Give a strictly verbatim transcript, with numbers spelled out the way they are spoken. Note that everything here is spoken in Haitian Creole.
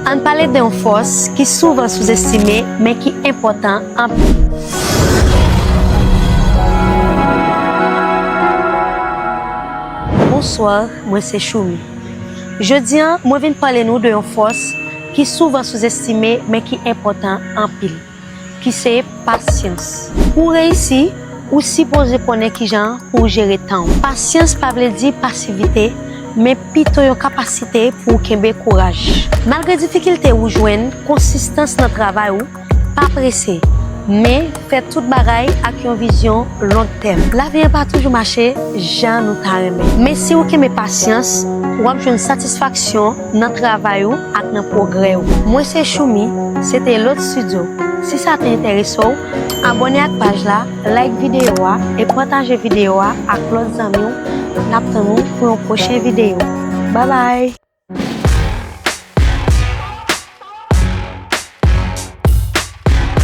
Ann pale de yon fòs ki souvan souzestime, men ki enpòtan anpil. Bonswa, mwen se Choumi. Jodi a, mwen vin pale nou de yon fòs ki souvan souzestime, men ki enpòtan anpil, ki se pasyans. Pou w reyisi, ou sipoze konnen kijan pou w jere tan w. Pasyans pa vle di pasivite, men pito yon kapasite pou w kenbe kouraj. Malgre difikilte ou jwenn, konsistans nan travay ou, pa prese, men fè tout bagay ak yon vizyon long tèm. Lavi a pa toujou mache jan nou ta renmen. Men si w kenbe pasyans, w ap jwenn satisfaksyon nan travay ou ak nan pwogrè ou. Mwen se Choumi, se te Lot Studio. Si sa te enterese w, abòne ak paj la, like videyo a e pataje videyo a ak lòt zanmi w. N ap tann ou pou yon pwochen videyo. Babay!